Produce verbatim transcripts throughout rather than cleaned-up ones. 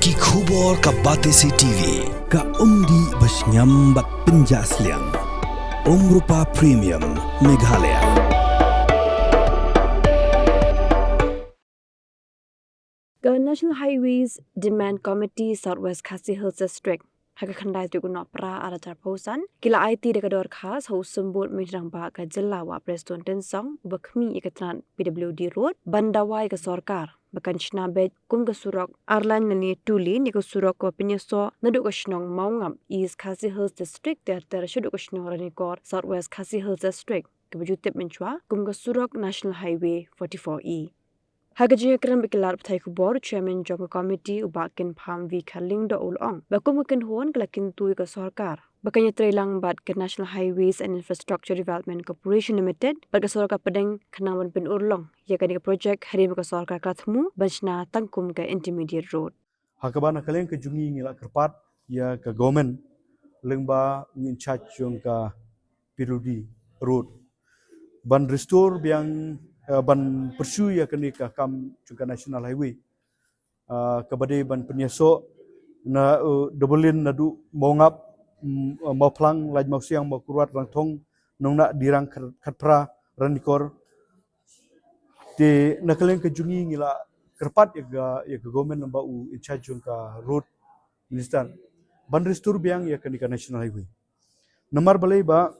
Ki khubor ka Batesi T V, ka umdih ba shngiam bad pynjah sliang. Umrupa Premium, Meghalaya. Ka National Highways Demand Committee South West Khasi Hills District, ha ka khyndai tarik u Nohprah ar hajar arphew san, ki la aiti da ka dorkhas ha u Symbud Myntri Rangbah ka jylla Bah Prestone Tynsong, uba khmih ïa ka tnat P W D Road, ban dawa ïa ka sorkar ba kan shna beit kum ka surok ar lane lane two lane ïa ka surok kaba pynïasoh naduh ka shnong Mawngap, East Khasi Hills District, ter ter shaduh ka shnong Ranikor, South West Khasi Hills District, kaba ju tip mynshwa kum ka surok National Highway forty-four E. Ha ka jingïakren bad ki lad pathai khubor, u Chairman jong ka Committee, u Bah Kynpham V Kharlyngdoh, u la ong ba kum ka kynhun ka la kyntu ïa ka sorkar ba kan ïatrei lang bad ka National Highways and Infrastructure Development Corporation Limited bad ka sorkar pdeng, khnang ban pynurlong ïa kane ka project, hadien ba ka sorkar ka la thmu ban shna tang kum ka intermediate road. Ha kaba na ka liang ka jong ngi, ngi la kyrpad ïa ka government lyngba u in charge jong ka P W D Road ban restore biang, eh, ban pursue ïa kane ka kam jong ka National Highway, ah, kaba dei ban pynïasoh na, eh, double lane naduh Mawngap, mm, eh, Mawphlang, Laitmawsiang, Mawkyrwat, Rangthong, Nongnah, Dirrang, Khat-, Khatphra, Ranikor. Te na ka liang ka jong ngi, ngi la kyrpad ïa ka, ïa ka government lyngba u in charge jong ka road minister ban restore biang ïa kane ka National Highway. Namar balei ba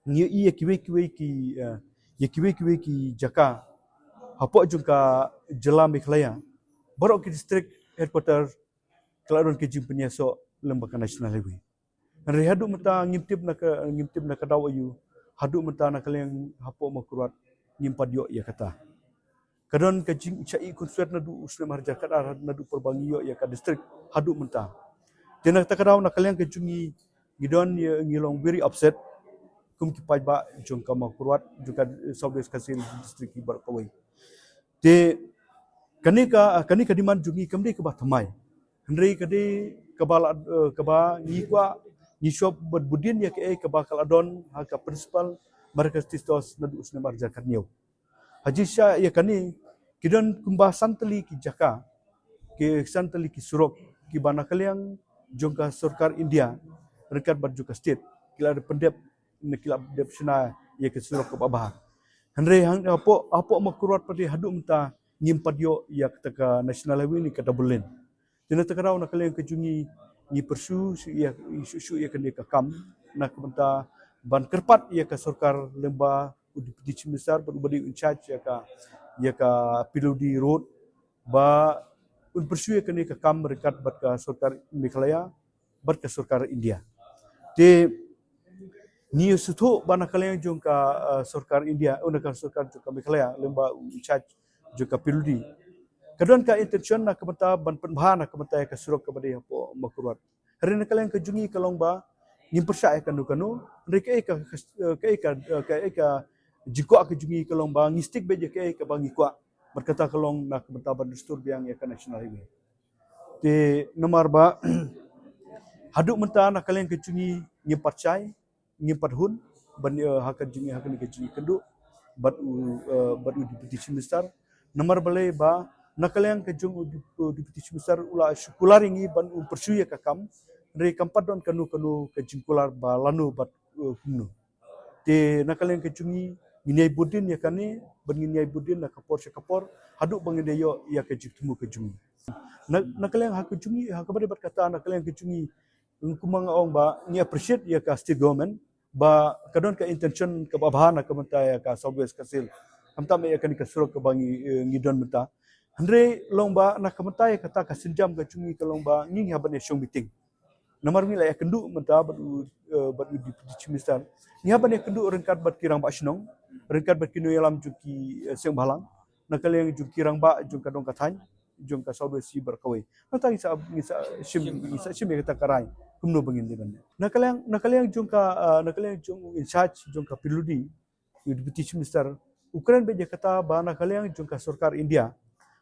ngi ïohi ïa kiwei kiwei ki, eh, ïa kiwei kiwei ki jaka hapoh jong ka jylla Meghalaya, baroh ki district headquarter, ka la don ka jingpynïasoh lyngba ka National Highway. Hynrei haduh mynta ngim tip na ka, ngim tip na ka daw aïu, haduh mynta na ka liang hapoh Mawkyrwat ngim pat ïoh ïa kata. Ka don ka jingshah ïeh khunswet naduh u snem ar hajar khatar, naduh por ba ngi ïoh ïa ka district haduh mynta. Te na kata ka daw na ka liang ka jong ngi, ngi don ïa, ngi long very upset kum ki paidbah jong ka Mawkyrwat, jong ka South West Khasi Hills District ki baroh kawei. Te kane ka, kane ka demand jong ngi kam dei kaba thymmai. Hynrei ka dei kaba la, eh, kaba ngi kwah, ngi shu bud budien ïa kaei kaba ka la don ha ka principle Marcus Tistos naduh u snem ar hajar khathynñiew. Ha jingshisha ïa kane, ki don kumba san tylli ki jaka, ki san tylli ki surok kiba na ka liang jong ka sorkar India ryngkat bad jong ka state ki la pyndep, ne ki la dep shna ïa ka surok kaba bha. Hynrei hang hapoh, hapoh Mawkyrwat pat haduh mynta ngim pat ïoh ïa kata ka National Highway ne ka double lane. Te na kata ka daw na ka liang ka jong ngi, ngi pursue shuh ïa, shuh, shuh ïa kane ka kam na ka bynta ban kyrpad ïa ka sorkar lyngba u Deputy Chief Minister bad uba dei in charge ïa ka, ïa ka P W D Road, ba un pursue ïa kane ka kam ryngkat bad ka sorkar Meghalaya bad ka sorkar India. Te ngi sngewthuh ba na ka liang jong ka, eh, sorkar India, oh, na ka sorkar jong ka Meghalaya lyngba u in charge jong ka P W D, ka don ka intention na ka bynta ban pynbha na ka bynta ïa ka surok kaba dei hapoh Mawkyrwat. Hynrei na ka liang ka jong ngi ka long ba ngim pyrshah ïa kano kano, hynrei kaei ka, eh, kaei ka, eh, kaei ka jingkwah ka jong ngi ka long ba ngi stick beit ïa kaei kaba ngi kwah. Bad kata ka long na ka bynta ban restore biang ïa ka National Highway. Te namar ba haduh mynta na ka liang ka jong ngi ngim pat shai, ngim pat hun ban, eh, ha ka jong ngi, ha kane ka jingïakynduh bad u, eh, bad u Deputy Chief Minister. Namar balei ba na ka liang ka jong u Dep-, u Deputy Chief Minister u la shu kular ïa ngi ban u pursue ïa ka kam, hynrei kam pat don kano kano ka jingkular ba lano bad, eh, kumno. Te na ka liang ka jong ngi, ngin ïai bud dien ïa kane, bad ngin ïai bud dien na ka por sha ka por haduh ba ngin ïoh ïa ka jingthmu ka jong ngi. Na, na ka liang ha ka jong ngi, ha kaba dei bad kata na ka liang ka jong ngi, kumba nga ong ba ngi appreciate ïa ka state government ba ka don ka intention kaba bha na ka bynta ïa ka South West Khasi Hills. Khamtam eh ïa kane ka surok kaba ngi, eh, ngi don mynta. Hynrei long ba na ka bynta ïa kata ka sienjam ka jong ngi ka long ba ngi, ngi hap ban ïa shong meeting. Namar ngi la ïakynduh mynta bad u, eh, bad u Deputy Chief Minister. Ngi hap ban ïakynduh ryngkat bad ki rangbah shnong, ryngkat bad ki nongïalam jong ki, eh, seng bhalang, na ka liang jong ki rangbah jong ka dong ka thaiñ, jong ka South West baroh kawei. Nangta ngi sa, ngi sa shim, ngi sa shim ïa kata ka rai kumno ba ngin leh ban. Na ka liang, na ka liang jong ka, ah, na ka liang jong u in charge jong ka P W D, u Deputy Chief Minister, u kren beit ïa kata ba na ka liang jong ka sorkar India,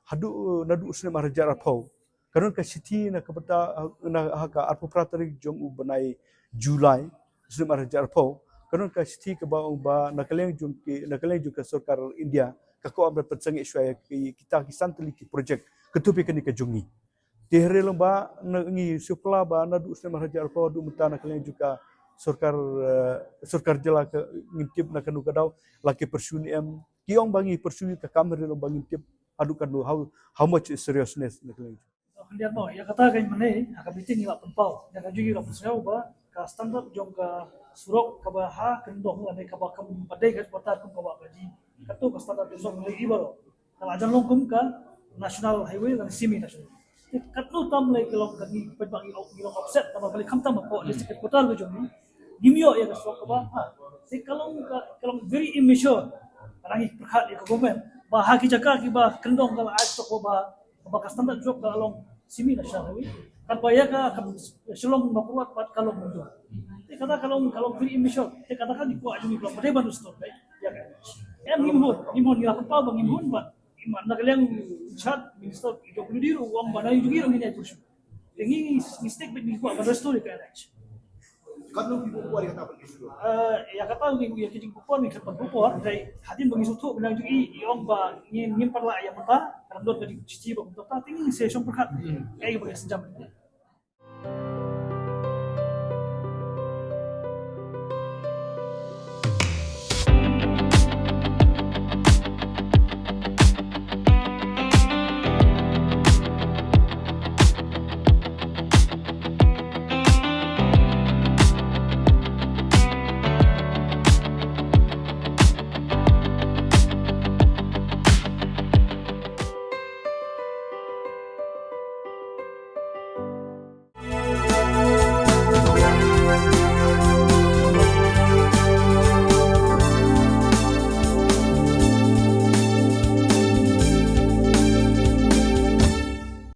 haduh, naduh u snem ar hajar arphew, ka don ka shithi na ka bynta, na, ha ka arphew phra tarik jong u bnai July, u snem ar hajar arphew, ka don ka shithi kaba ong ba na ka liang jong ki, na ka liang jong ka sorkar India, ka kwah ban pynsangeh shuwa ïa ki, kita ki san tylli ki project, kynthup ïa kane ka jong ngi. Te hynrei long ba na ngi shu pla ba naduh snem ar hajar arphew haduh mynta na ka liang jong ka sorkar, eh, sorkar jylla ka ngim tip na kano ka daw la ki pyrshah ne em. Ki ong ba ngi pyrshah ka kam hynrei long ba ngim tip haduh kano, how, how much is seriousness na ka liang. Khyndiat mo, ïa kata ka mynne ha ka meeting ngi la pynpaw, ïa ka jong ngi la pynsngew ba ka standard jong ka surok kaba ha kyndong lane kaba kam ba dei ka headquarter kum kaba ka ji. Kato ka standard jong surok lei baroh. Ka la jan long kum ka national highway lane semi national. Te katno tam lei ka long ka ngi pynbang ngi long offset kaba balei khamtam ko district headquarter ka jong ngi. Ngim ïoh ïa ka surok kaba ha. Te ka long ka, ka long very immature. Ka ngi pyrkhat ïa ka government ba ha ki jaka kiba kyndong ka la ai surok ba Ba ka standard surok ka long simi na Shillong highway. Katba ïa ka, ka Shillong Mawkyrwat pat ka long mynta. Te kata ka long, ka long very immature. Te kata ka dei kwah jong ngi ka long ba dei ban restore, right? Ïa ka. Em ngim hun, ngim hun, ngi la pynpaw ba ngim hun ba. Im na ka liang chat minister P W D ruh u ong ba na ïa jong ngi ruh ngin ïa pursue. Te ngi, ngi stick bad ngi kwah ban restore ka N H. Katno phi buh por ïa kata ban issue? Eh, ïa kata ngi, ïa ki jingbuh por ngi khlem buh por, dei hadien ba ngi sngewthuh bynta jong i, i ong ba ngin, ngin pynlah ïa mynta, khlem don ka jingshitom ba mynta, te ngi sa shong pyrkhat. Kaei ba ngi sa jam.